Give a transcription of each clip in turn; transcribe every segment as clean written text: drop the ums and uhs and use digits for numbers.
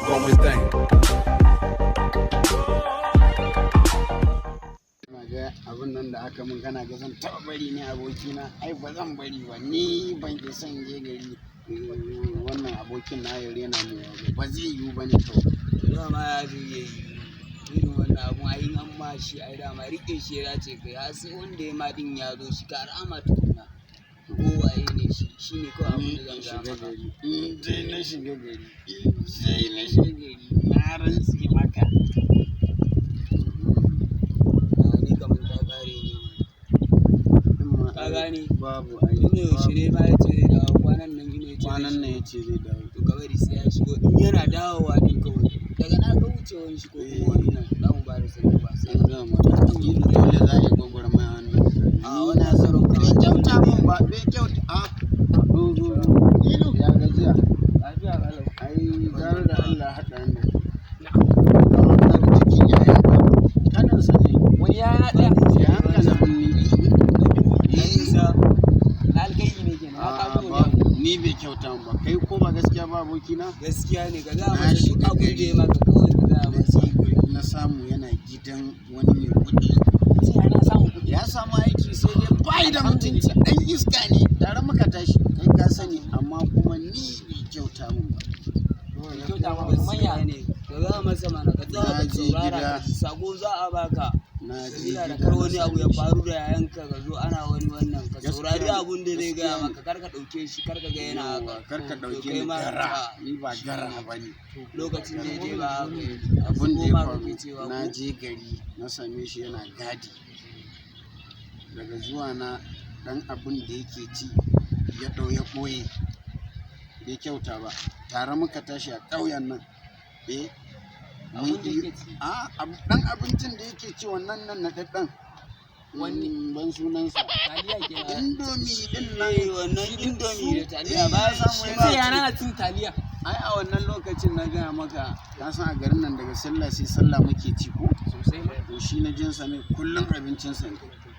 Go and think. Kana ga abin nan da aka mun, kana ga zan taɓa bari ne, abokina? Ai ba zan bari ba. Ni ban ki son je gari, wannan abokin na ya rena mu wayo. Ba zai yiwu ba ne kawai. Dama ya fi iya yi irin wannan abun. Ai in an ma shi, ai dama riƙe shi ya dace kai har sai wanda ya ma din ya zo shi ka rama tukunna, ko waye ne shi. Shine kawai Ni abun da in zan shiga gaya maka. gari, in dai na shiga gari, in dai na shiga gari, na rantse maka. A ni kamar ta ƙare ne. In ma Ka ai gane? Babu ai. Ina yaushe ne ma ya ce zai dawo kwanan nan? Ina ya ce zai Kwanan nan shigo. ya ce zai dawo. To ka bari sai ya shigo. In yana dawowa din kawai daga na ga wucewan shi ko kuma wannan, za mu ba da sanarwa sai An gama. Dole za a yi gwagwarmaya wannan. A Ni wannan na san karon bai kawai. kyauta min ba, bai kyauta. A zo zo zo. Ya gajiya? Lafiya kalau. Ai gara da Allah ya haɗa ni da kai. Wannan cikin yayanka kaninsa ne. Wani yana ɗaya. Yayanka na birni. Na nisa na alkairi ne kenan ya A'a, kawo ba ne. ni bai kyauta min ba. Kai ko ba gaskiya ba, abokina? Gaskiya ne, ka gaya Na masa duk shiga abin da gari. ya maka, kawai ka gaya Na masa. je gari na samu yana gidan wani mai kuɗi. Sai ana samun kuɗi. Ya samu aiki, sai dai bai da mutunci, ɗan iska ne. Tare muka tashi, kai ka sani, amma kuma ni bai kyauta min ba. Kyauta maka kamar ya ne? Ka gaya masa mana, ka tsaya Na ka je saurara gida. ka ji sako za a baka. Na je Sabila da gida kar na wani abu ya same shi. faru da yayanka, ka zo ana wani wannan. Ka Gaskiya saurari ne, abun da zai gaya gaskiya ne. maka. Kar ka ɗauke shi, kar ka ga yana Yawwa, haka. kar ka To ɗauke kai ni ma gara. ka Ni ba gara ba ne. Lokacin da ya je ba haka yake. Abin da Shigo ya ma faru, kake cewa na ko je gari na same shi yana gadi. Daga zuwa na, ɗan abin da yake ci ya ɗau ya ɓoye. Bai kyauta ba. Tare muka tashi a ƙauyen nan. Eh, mun Abin da yi yake ci. a ɗan abincin da yake ci, wannan nan naɗaɗɗen. Wanne? Ban sunansa. Taliya kenan. Indomie ɗin nan. Eh, wannan indomie da taliya Eh, ba ya samu shi yana ma ci. yana na cin taliya. Ai a wannan lokacin na gaya maka, ka san a garin nan daga sallah sai sallah muke ci ko? Sosai ma. To shi na jinsa ne kullum abincinsa ne.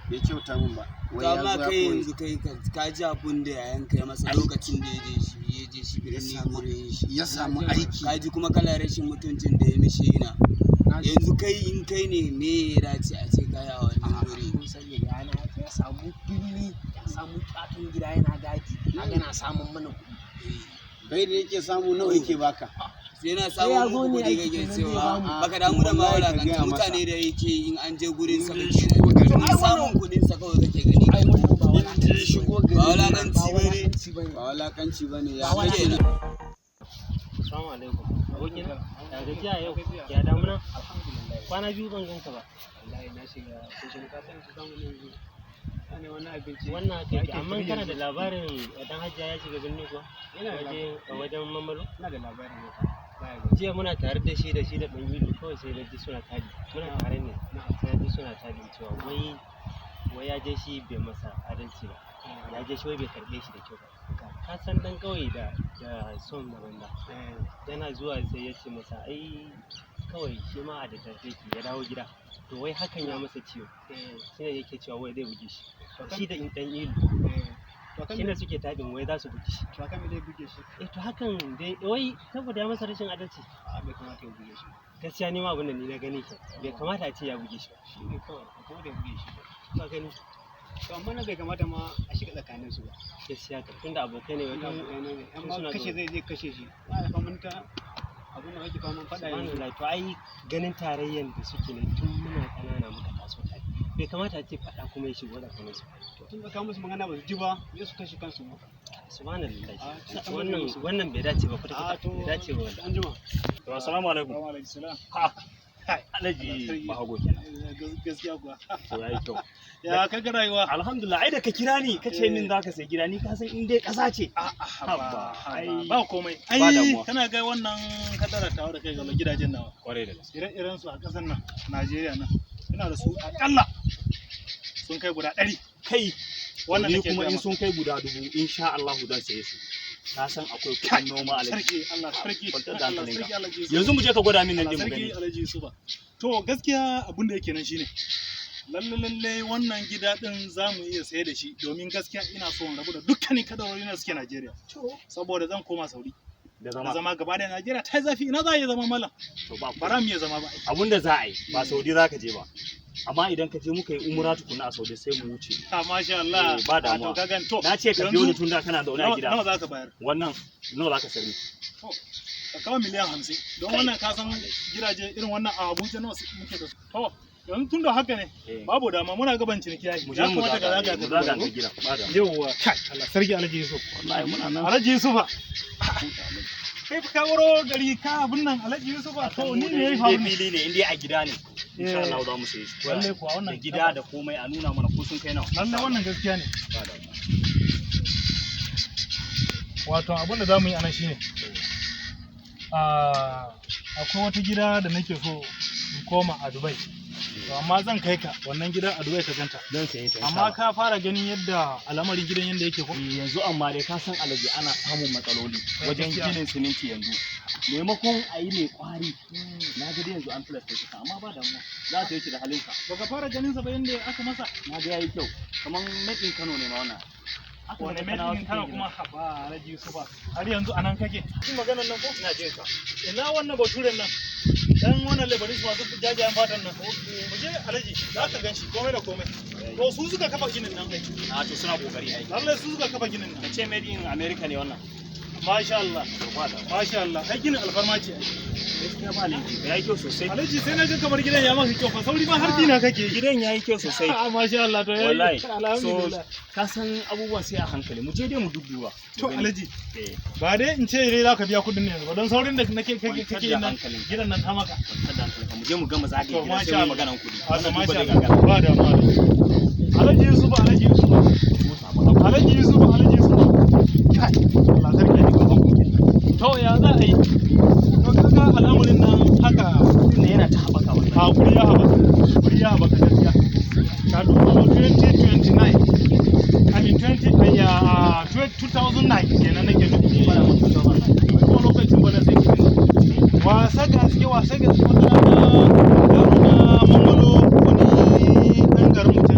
Bai kyauta min ba. Wai To ya amma zo ya kai ɓoye. yanzu kai ka ji abun da yayanka ya masa lokacin da ya je shi Ya birni samu gurin shi. ya samu aiki. Ka ji kuma kalar rashin mutuncin da ya mishi. Ina yanzu kai, in kai ne, me ya dace a ce kai a wannan guri? Kun sani yana ya samu birni, ya samu katon gida, yana gadi, kaga na samun mana kuɗi. Kai da yake samu, nawa yake baka? Sai na Sai ya samu zo muku ne kuɗi aiki kake kenan zai cewa bamu. baka damu da ma Wallahi ka wulakanta gaya masa. mutane da yake in an je gurin sa In dai kake shigo gani. gari. Ai samun kuɗin sa kawai kake gani. Ai wannan ba In dai shigo gari. Ba wulakanci ba bane. wulakanci bane. Ba wulakanci bane ya. Ba wulakanci. Kenan. Assalamu alaikum. Abokina, ya gajiya yau? Ya damuna? Alhamdulillah. Kwana biyu ban ganka ba. Wallahi na shiga kushin kasan su samu yanzu. Ana wani abinci. Wannan haka yake, amma ake kana da yanzu. labarin dan Hajiya ya shiga birni kuwa? Ina da Waje a wajen Mamalo? Ina da labarin haka. Baya ga. Jiya muna tare da shi da ɗan Ilu, kawai sai na ji suna tadi. Muna tare ne. Sai na ji suna tadi cewa wai ya je shi bai masa adalci ba. Ya je shi wai bai karɓe shi da kyau ba. Ka san ɗan ƙauye da son na banza. Yana zuwa sai ya ce masa ai kawai shi ma a da yake ya dawo gida. To wai hakan ya masa ciwo. Shine yake cewa wai zai buge shi, shi da ɗan Ilu. To kan shine suke taɗin wai za su buge shi. To kan me zai buge shi? Eh, to hakan dai wai saboda ya masa rashin adalci. A bai kamata ya buge shi. Gaskiya ni ma abin da ni na gani ke bai kamata a ce ya buge shi ba. Shi ne kawai, bai kamata ya buge shi. Ba gani. To amma na bai kamata ma a shiga tsakanin su ba. Gaskiya ka tunda abokai ne Wani wajen abu ne. Amma suna kashe zaune. zai kashe shi. Ba da famun ta abin da ake faman faɗa yanzu. Subhanallah, to ai ganin tarayyan da suke ne tun muna ƙanana muka taso tare, bai kamata a ce faɗa kuma ya shigo tsakanin su. To tun da ka musu magana ba su ji ba, zai su kashe kansu ma. Subhanallah. A, Wannan wannan bai dace ba kwata A kwata, to bai dace ba wallahi. an jima. To assalamu alaikum. Wa alaikum salam. Ha. Alhaji Bahago kenan. Gaskiya kuwa. To yayi kyau. Ya kaga rayuwa? Alhamdulillah, ai da ka kira ni ka ce min zaka sai gida, ni ka san in dai ƙasa ce. Haba, ai. ba komai. Ba Ai damuwa. kana ga wannan kadara tawa da kai ga gidajen nawa. Kwarai da gaske. Ire-iren su a ƙasar nan, Najeriya nan. Ina da su akalla sun kai guda 100. Kai Wannan ni nake kuma gaya in maka. sun kai guda 1000, insha Allah zan saye su. Ka san akwai kuɗin noma, Alhaji. Sarki Allah sarki. Kwantar da Allah hankalinka. sarki Allah Yusuf. Yanzu mu je ka gwada min nan Allah din mu sarki gani. Alhaji Yusufa. To gaskiya abin da yake nan shine lalle lalle wannan gida din za mu iya saye da shi, domin gaskiya ina so in rabu da dukkanin kadarori na suke Najeriya. Saboda zan koma Saudi. Da Da zama. zama gaba da Najeriya ta yi zafi, ina za a iya zama malam? To ba Ba za mu iya zama ba. Abun da za a yi ba Saudi za ka je ba. Amma idan ka je muka yi umura tukuna a Saudi sai mu wuce. Ah, masha Allah. Eh, ba damuwa. Ah, to ka gani to. Na ce ka biyo ni tun da kana zaune a Nawa gida. nawa za ka bayar? Wannan nawa za ka sani? Ka kawo miliyan 50. Don wannan ka san gidaje irin wannan a Abuja nawa muke da su. To, yanzu tun da haka ne, Eh. babu dama muna gaban ciniki yayi. Mu je Ya mu kamata ka zaga zaga mu ka zaga duba. ga gidan. Ba damuwa. Yawwa, kai, Allah sarki Alhaji Yusuf. Wallahi muna nan. Alhaji Yusufa. Kai fa ka waro gari ka abin nan Alhaji Yusufa, to ni ne ya faru Indai ne? fili ne, indai a gida ne. Insha Eh. Allah za mu saye shi. Lalle kuwa wannan Da gida da komai a nuna mana ko sun kai nawa. Lalle wannan gaskiya ne. Ba damuwa. Wato abin da za mu yi anan shine. Ah, akwai wata gida da nake so in koma a Dubai. To amma zan kai ka wannan gida a Dubai ka ganta. Zan saye ta. Insha Amma Allah. ka fara ganin yadda al'amarin gidan yadda yake ko? Eh, yanzu amma dai ka san alaji ana samun matsaloli wajen Gaskiya. ginin siminti yanzu maimakon a yi mai kwari na ga dai yanzu an tilasta shi amma ba damuwa za ta yi shi da halinsa. Baka fara ganin sa ba yadda aka masa? Na ga yayi kyau kamar made in Kano ne ma wannan. Haka Wane daga Kanawa mai suke Kano gina. kuma haba Alhaji Yusufa. Har yanzu anan kake. Jin maganar nan ko? Ina jin ka. Ina wannan baturen nan? Dan wannan Lebanese masu jajayen fatan nan. Mu je Alhaji, za ka gan shi komai da komai. To su suka kafa ginin nan ai. A to suna kokari ai. Lallai su suka kafa ginin nan. Ka ce made in America ne wannan. Masha Allah. To ba damuwa. Masha Allah. Ai ginin alfarma ce ai. Gaskiya ba laifi yayi kyau sosai. Alhaji sai na ga kamar gidan ya maka kyau fa, sauri ma har dina kake yi. Gidan yayi kyau sosai. Ah, masha Allah, to yayi. Wallahi so Alhamdulillah. ka san abubuwan sai a hankali, mu je dai mu dudduba. To Alhaji, eh ba dai in ce dai za ka biya kuɗin ne yanzu ba, don saurin da nake kake Kwantar kake da nan hankalinka. gidan nan ta maka. Kwantar da hankalinka, mu je mu gama zagaye To gidan masha sai mu yi Allah. maganan kuɗi. Ah, to Wannan duk ba masha zai Allah. gagara. Ba damuwa. Alhaji Yusuf, Alhaji Yusuf. Alhaji Yusuf, Alhaji Yusuf. Kai, Allah sarki ne gaban ku. To ya za a yi? To kaga al'amarin nan haka. Kuɗin nan yana ta haɓaka wallahi. A kuri ya haɓaka, kuri ya haɓaka gaskiya. Ka duba 2029, I mean 20, ayya, 2009 kenan nake nufi. Ba da 2009. Ko lokacin bana sai kudin. Wasa gaske, wasa gaske, wata rana yaro na mangalo wani ɗan garin mutum.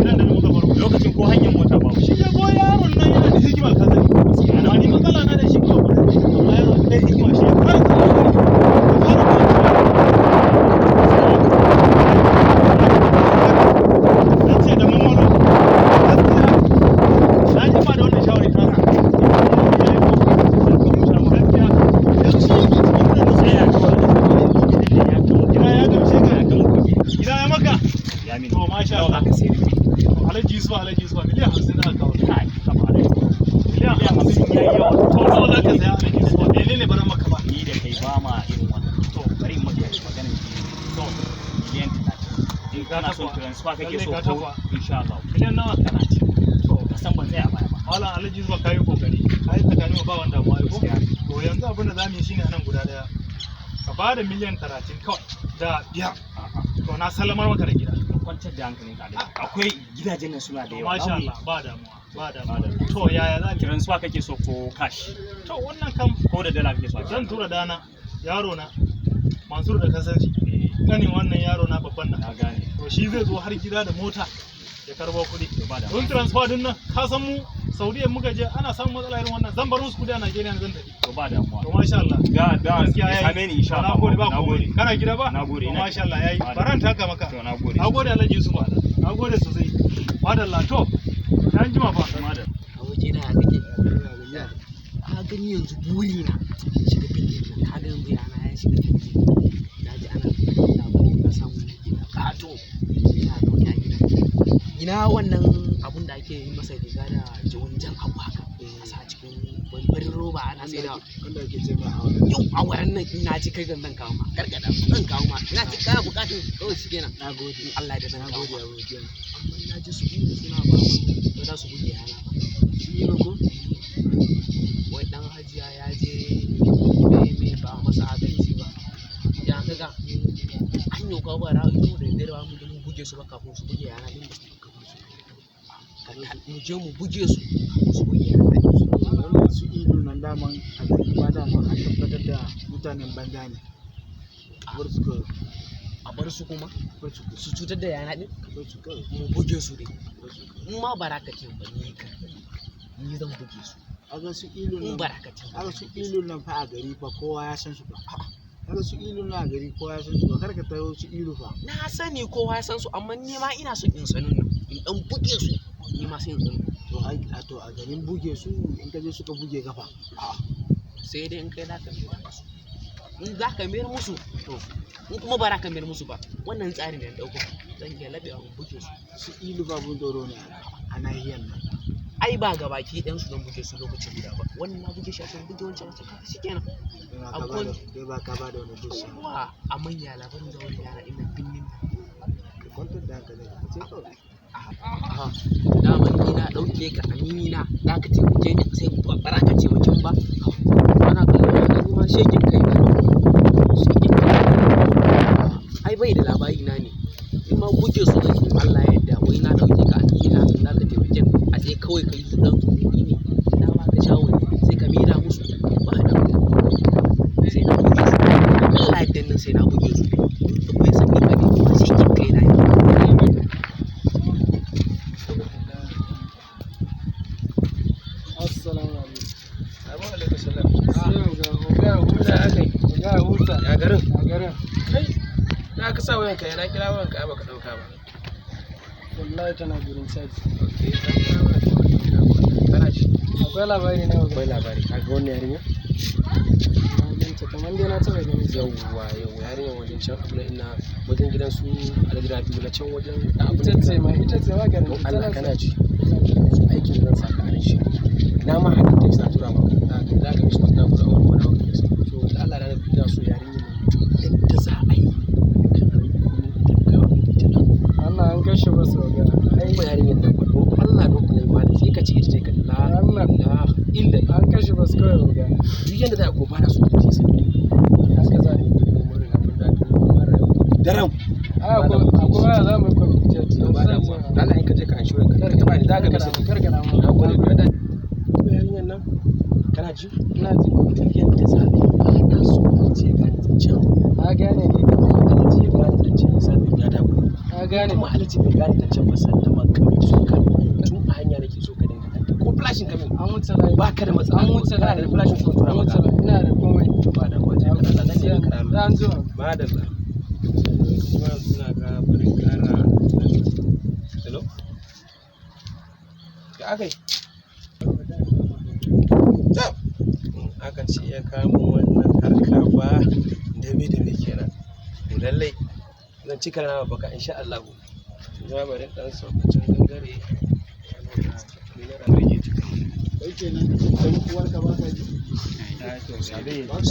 Gidan da muka baro. Lokacin ko hanyar mota babu. Shi ya go yaron nan yana da hikima ka sani. Amma ni matsala na da shi ko amma yaron da hikima shi ya fara tsara ya fara na ce da mamalo gaskiya na jima da wannan shawari ta sa. Gaskiya yanzu shi yake cikin gidan da Sai ya kawai gidan nan ya gama. Gida ya gamshe ka? Ya gama kuɗi. Gida ya maka? Ya mini. To masha Nawa Allah. aka sayar da shi? Alhaji Yusuf, Alhaji Yusuf, miliyan 50 za ka kawo. Kai, haba Alhaji. Miliyan 50 ya yi yawa. To nawa za ka saya Alhaji Yusuf? Menene ba zan maka ba? Ni da kai ba ma irin wannan. To bari in maka maganar ki. To Miliyan 30. In Ka kana son taɓa. transfer kake Lalle so ka ko taɓa. insha Allah. Miliyan nawa? 30. To Ka san ban tsaya a baya ba. Malam Alhaji Yusuf, ka yi kokari. Ai tsakanin mu ba wanda mu ai ko. Gaskiya. To yanzu abin da zamu yi shine anan guda daya. Ka ba da miliyan 30 kawai da biyar. A'a. To na sallamar maka da gida. Ka kwantar da hankalinka Alhaji. Akwai gidajen nan suna da yawa. Masha Allah, ba damuwa, ba damuwa. To yaya za mu yi? Transfer kake so ko cash? To wannan kam Ko da dala kake so? A zan tura dana yaro na Mansur da kasan shi. Eh, Kanin wannan yaro na babban nan. na gane. To shi zai zo har gida da mota ya karbo kuɗi. To ba damuwa. Don transfer din nan ka san mu Saudiya muka je ana samun matsala irin wannan, zan bar musu kuɗi a Najeriya zan tafi. To ba damuwa. To masha Allah. Da da Gaskiya ya yayi. same ni insha Allah. Na gode ba Na komai. gode. Kana gida ba? Na gode, To ina masha Allah yayi. Ba da- Baran taka maka. To na gode. Na gode Alhaji Yusuf. Na gode sosai. Madalla to. Dan jima fa. Madalla. Abokina ya kake? Ka gani yanzu buri na shiga bindin nan, ka ga yanzu yana ya shiga bindin. Na ji ana labarin na samu wani gida ƙato ina zaune a gidan. Ina wannan abun da ake yi masa riga da wani jan abu haka a sa cikin wani farin roba ana saidawa. Wanda ake ce mai awara. Yau a wurin nan in na ci kai zan kawo ma gargada zan kawo ma ina ci kana bukatun kawai shi kenan. Na gode. In Allah ya da zan Na kawo gode ma. abokina. Amma na ji su gudu suna ba mu ba za su buge yana ba. Shi ne ko? Wai dan hajiya ya je mai mai ba masa adalci ba ya kaga an yi kawo bara ito da dare ba mu je mu buge su ba kafin su buge yana din ba mu je mu buge su kafin su buge yana din. Wannan su ilu nan daman a gari ba daman an tabbatar da mutanen banza ne. Bar su kawai. A bar su kuma Bar su kawai. su cutar da yana din. Bar su kawai. Mu buge su dai. Bar su kawai. In ma bara ka ce ba ni ka ni zan buge su. Kaga su ilun In nan, barakacin. kaga su ilun nan fa a gari fa kowa ya san su fa. Kaga su ilun nan a gari kowa ya san su fa, kar ka tayo su ilu fa. Na sani kowa ya san su, amma ni ma ina son in sanu nan. In dan buge su, ni ma sai in sanu. To ai a to a garin buge su in ka je suka buge ka fa. Sai dai in kai za ka mayar musu. In za ka mayar musu, to in kuma ba za ka mayar musu ba, wannan tsarin da na ɗauko zan iya laɓewa in buge su. Su ilu fa abun tsoro ne a nahiyar nan. Ai ba gabaki ɗayan su zan buge su lokacin guda ba. Wannan na buge shi a can, buge wancan a can, kaga shikenan. Kai ma ka bada, kai ba ka bada wani bus. Yawwa, amma ya labarin da wani yara ina binnin nan. Ka kwantar da hankalinka ka ce kawai. Aha, daman ni na ɗauke ka amini na, za ka taimake ni sai ba bara ka taimake ni ba. Ana kallon ka ni ma shegin kai na. Shegin kai. Ai bai da labari na ne. Ni ma buge su zan yi in Allah ya yarda wai na ɗauke ka amini na za ka taimake ni. A sai kawai ka yi ɗan kuɗi ne. Na ba ka shawari sai ka maida musu ba da sai na buge su. Allah ya yarda nan sai na buge su. Bai san ni ba ne, ni ma shegin kai na ne. Assalamu alaikum. Abu alaikum salam. Sai oga, oga ya huta. Ya kai. Oga ya huta. Ya garin? Ya garin. Kai. Na ka sa wayanka ya na kira wayanka ai baka dauka ba. Wallahi tana gurin caji. Okay, na kira wayanka baka dauka ba. Kana ji? Akwai labari na oga. Akwai labari. Ka ga wannan yarinya? Na ganta kamar dai na taɓa ganin ta. Yawwa, yawwa yarinyar wajen can abu na ina wajen gidan su Alhaji Rabi'u na can wajen da abu Ita ce ma, ita ce ma garin. Don Allah kana ji. Yanzu aikin da zan saka a nan shi. Na ma haɗin text na tura maka. Za ka mishi na guda uku na maka text. To da Allah na ina so yarinyar nan yadda za a yi ka ɗauko min ita ka kawo min ita nan. Allah an kashe basu oga. Ai Kuma yarinyar nan ba don Allah don Allah ma da sai ka ce ita ce ka la Allah. ilaha illa An kashe basu kawai oga. duk yadda za a ko bana so ta ce sai Haka za a yi. mun riga mun da mun rayu daram Ai akwai akwai waya za mu yi communicate. to ba Yanzu da zan je. Allah in ka je ka anshi wayanka ka taba ni za ka Kar message ka damu. na gode da da yarinyar nan kana ji Ina ji. duk yadda za a yi ba na so a ce gane zancen Na gane ni. Alhaji ya gane zancen lissafin ya dawo Na gane. kuma Alhaji bai gane zancen ba sallama kawai so ka tun a hanya nake so ka dinga ɗanta ko flashin ka min An wuce layi. ba ka da matsala An wuce kana da layi. flashin ko tura An wuce maka layi. Ina da komai. ba da waje ka Allah nan ne ka rami Sai an jima. madalla kuma suna ga barin kara hello ya aka yi Tab! In aka ce ya kamo wannan harka ba dame dame kenan to lallai zan cika na baka insha Allah za bari dan saukacin gangare Kai kenan dan uwarka ba ka ji? To,